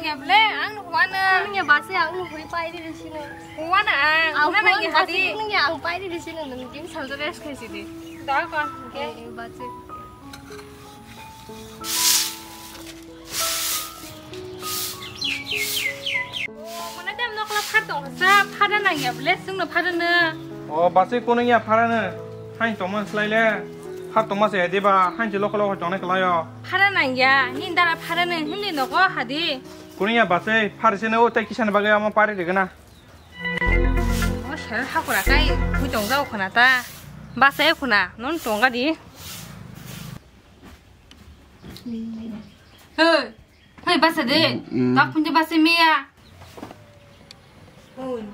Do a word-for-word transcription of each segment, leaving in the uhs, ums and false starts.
Ya bole, ang no huana. Ang ya base, ang no hui pai di sini. Huana ang, ang huana huan ya base, hadi. Ang ya ang pai di sini, nung gim saldo rest khai sini. Da ka, oke. Eh, eh, base. Mana dem nokla phat tong sa, phada nang ya bole, sung no phada na. O, base kono ya phada na. Hain tongma slai le. Phat tongma se diba, hain je lokho lokho tongnai khlaio. Phada nang ya, ni dara phada na, hindi nogo hadi. Kuni ya base, phari se no, tai kisa ni bagwi amo pari de gana. O sel hakura kai, hui tong jao khuna ta. Base khuna, non tong ga di. Hei, hei, basa de. Mm, mm. Tak punje basa meya. Oi.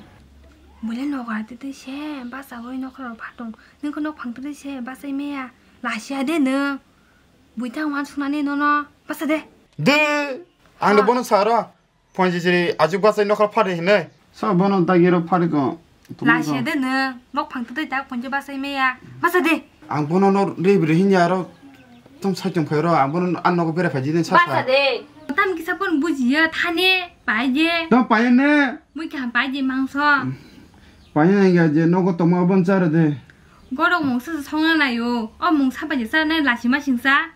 Bole nogo ate te se, basa oi nokra phatong. Nung ko nok phang te se, basa meya. Lasia de nung. Buitang wan sunani nono. Basa de. De. Ang de bono saro. Ponjijiri ajuk bachai nokha phari hinwi. Sa bono dagi ro phari ko. Lasia de nung, nok phang twi tak ponjo bachai meya. Masa de. Ang bono no ri bri hinya aro. Tom sa chong phai ro, ang bono an nogo bera phaji den sa sa. Basa de. Tam kisa pon bujiya thane, pai je. Tom pai ne. Mui ka pai je mangso. Pai ne ga je nogo toma bon chara de. Gorok mungsa songna nayo. O mungsa pai je sa nai lasi ma singsa.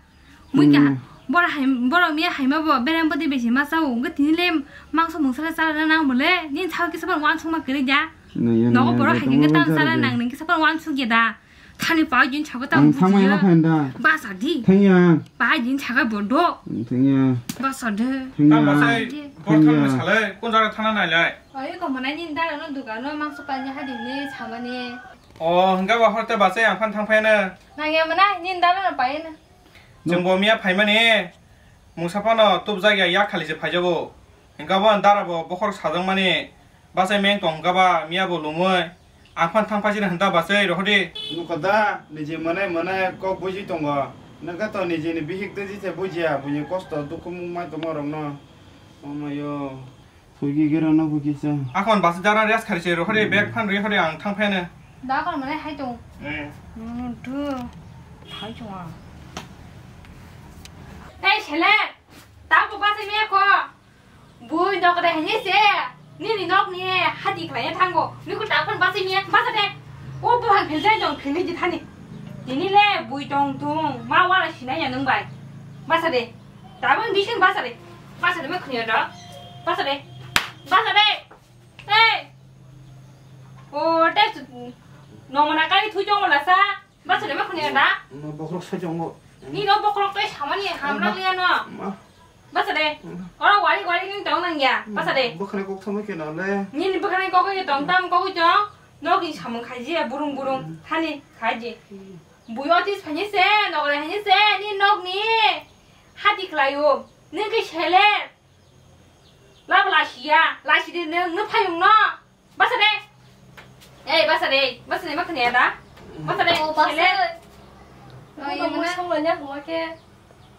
Mui ka, hmm, boro hai, boro miya haima bo berem bodi besi ma sao, wngkha tini le mangso mungsa le chana nang bole, nini sao kisa phan wansuk ma kwrwi da. Nogo boro hai khe tam chana nang, nang kisa phan wansuk ya da. Thani pao jin chago tam bujiya. Basa di. Thangya. Pao jin chago bodo. Thangya. Basa de. Thangya. Tam basai, thangya. Bor thang salai, kun jaga thana nai lai. Oi ko manai nini dara no dukan no mangso panya hadi ne samani. O, hingga ba horte basai ang phan thang phai na. Nang ya mana nini dara no pai na. Chwng bo miya phaimani, mungsa phano tubjak ya, yak khali se phaijago. Hingkha bo dara bo bokhorok sajakmani, bachai meng tong hingkha ba miya bo lumui. Ang phan thang phai sini hwnta bachai rohordi. Nukha da, niji mwnai mwnai kok buji tongo. Nokha to nijini bihik tei jise bujiya, buini kosto dukhu mung mai tongma rokno. Omayo. Sugi gera no bugi sa. Akhon bus jara rest khari se rohori bag phan ri hori ang thang phene. Da kon mane hai tong. Eh. Hmm, tu. Hai tong ah. Ei sele. Ta ko bus me ko. Bui nok de hanye se. Ni ni nok ni hadi khlai thango. Ni ko ta kon bus me bus de. O buhan phil jai tong phil ni jithani. Tini le bui tong tung ma wala sinai ya nung bai. Bus de. Tabang bisin basa de. Basa de ma khniya da. Basa de. Basa de. Hey. O te no mana kali thui jong mala sa. Basa de ma khniya da. No bokrok sa jongo. Ni no bokrok te samani hamra liya no. Ma. Basa de. Ma. Ora wari wari ni tong nang ya. Basa de. Bokhne kok thamo ke na le. Ni ni bokhne kok ke tong tam kok jong. No ki samung khaji ya burung burung. Thani khaji. Bui otis phani se, nokre hani se, ni nok ni. Hati khlaio, nung ke sele. Lab lasia, lasi de nung, nung phayung no. Basa de. Ei, basa de, basa de ma khne da. Basa de, oh, basa sele. Oh, iya, mana? Song lanya huma ke.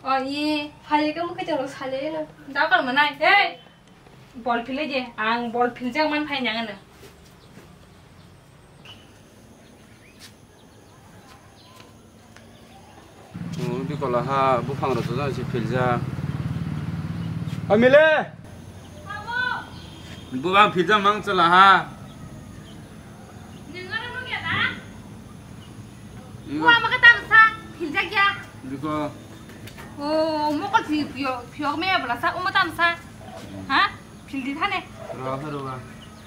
Oh, iya. Phai ke mu ke jalo sale na. Da kal mana? Ei. Bol phile je, ang bol philjak man phai nang ano. Bikola ha buphang rok jora se philjak. Amile. Buphang philjak mang chala ha. Nwng ano nukya da? Bua maka tam sa philjak ya. Biko. O mokol phi phi phiyok me bla sa uma tam sa. Ha? Phildi thane. Rwa khe rwa.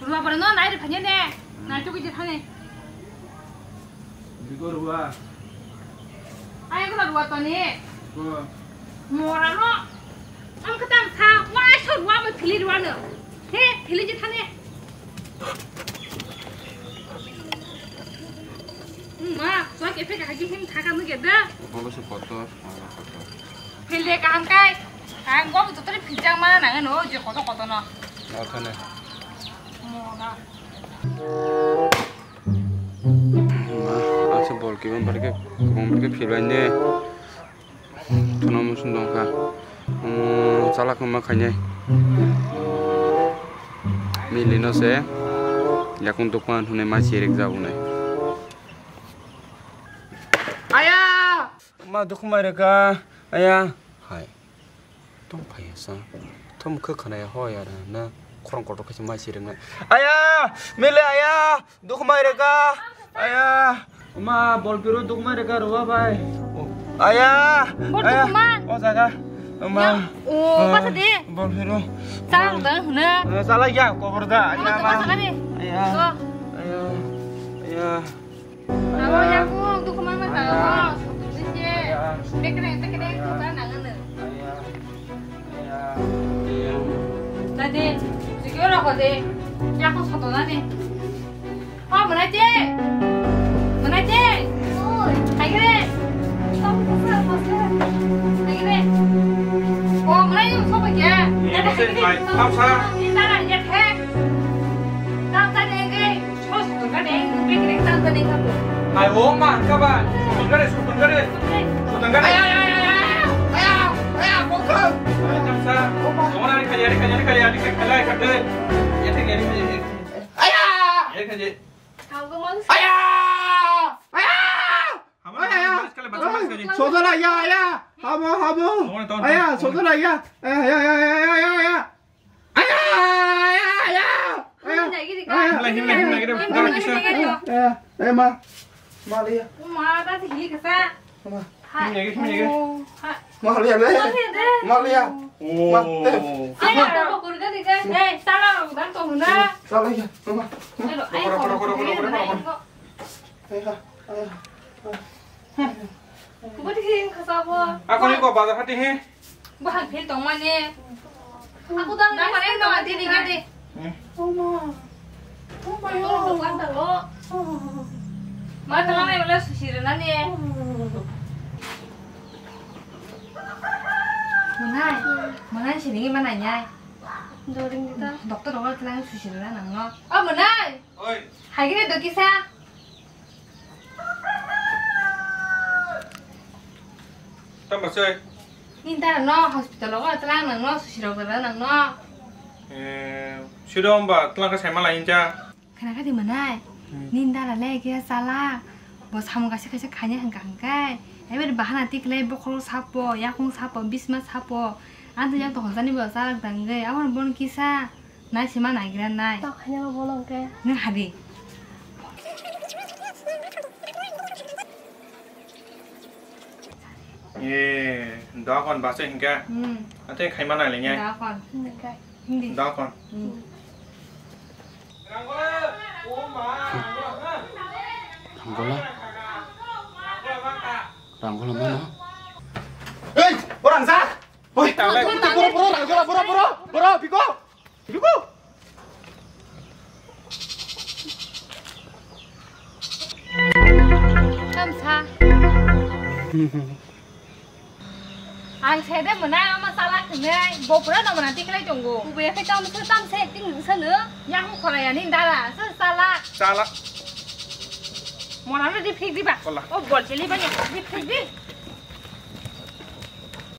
Rwa bora no nai ri phanye ne. Nai tu kije thane. Biko rwa. Ai ko rwa to ne. Ko. Mora no. Am kata sa wa so rwa mo phili rwa no. He phili je thane. Ma, so ke pe ka ji him thaka mu ke da. Bolo se kotor. Philde kaham kai. Ang bo joto ni philjak ma nang no je koto koto no. Akhane. Mo na. Ang se bol kibang barke, kibang barke philbai ne. Tuna musun dong kha. Chala kha ma khainai. Mili no se. Yakung dukan hune ma chirik jabunai. Aya! Ma dukhu mai reka, aya. Hai. Tong phai sa. Tamo khe khwnaya hoi ya na khorang kotor khe mai sirwng nai. Aya, mele aya, dukh mai rega. Aya, ma bol piru dukh mai rega ruwa bai. Aya, bol aya, dukh man. O jaga. Ma. Ya, o, ah, basa de. Bol piru. Chang dang huna. Ah, chala ya, kobor da. Aya, ma. Aya. Aya. Aya. Abo yakung tu kemana kau? Sini. Bekereng, bekereng tu kan nangan. Tadi, sikyo rokok de. Yakung soto nani. Oh, mana je? Mana je? Hai kere. Hai kere. Oh, mana yung sopo ya? Ini tara ya he. Tam tadi engke. Ai, o ma, hwnka ba? Sutun gari, sutun gari. Sutun gari. Aya, aya, aya, aya, aya, aya, bongkha. Ai, tamsa. Tongo na, kaya, kaya, kaya, kaya, kaya, kaya. Aya! Aya! Aya! Aya! Hama, aya! Mas kali, mas kali. Sodara, ya, ya. Hamo, hamo. Tongo na, tongo na, aya, tongo na. Sodara, ya. Aya, aya, aya, aya, aya. Aya, aya, aya, aya. Himlai, himlai, himlai, himlai. Aya, aya, aya, ma. Ma liya. Ma, ta si hili kasa. Ma. Himlai, himlai. Ma liya, le. Ma liya, le. Ma liya. Oh. Ma, te. Aya, ta ko kurga dikha. Eh, sala ro dan to huna. Sala ya. Ma. Aya, aya, rokok, rokok, rokok, rokok, rokok. Aya, aya. Kubati khe wngkha sabo. Ako ni ko bazar hati he. Bahal phil tong mani. Ako dang na mane no ati ni gade. Hmm. Oma. Oma yo. Tong tong lo. Ma tala nai wala sushi re nani. Manai. Manai sini manai nyai. Doring kita. Doktor wala tala sushi re nang no. Oh manai. Oi. Hai gini dokisa. Tamo se? Nini dara no hospital o tlang nang no, susi rok dara nang no. Eh, siro hwnba tlang khe saima lai hincha. Khana khadi manai. Hmm. Nini dara le khe chala. Bo samung kaisa kaisa khanya hwnka hwnkai. Ebar bahana tiklai bokhorok sapo, yakung sapo, bisma sapo. Anto yak to hojani bo chalak dangge. Aboni bon kisa. Nai sima naigra nai. Tok khaina bo bolong ke. Nung hadi. Eh, da kon basa hinka. Hmm. Ate khaima nai lenya. Da kon. Hinka. Hindi. Da kon. Hmm. Ranggola. Ranggola mana? Hei, orang sa. Hei, tang lai. Boro, boro, boro, boro, boro, biko. Biko. Tamsa. Ang sede mwnai ama chala khwnai. Bo pura no mwnai tiklai tongo. Bo ya khe tamsa, tamsa acting nungsa no. Yang khoraya ni dara, sa chala. Chala. Mona no di phik di ba. Kola. O bol chili ba ni di phik di.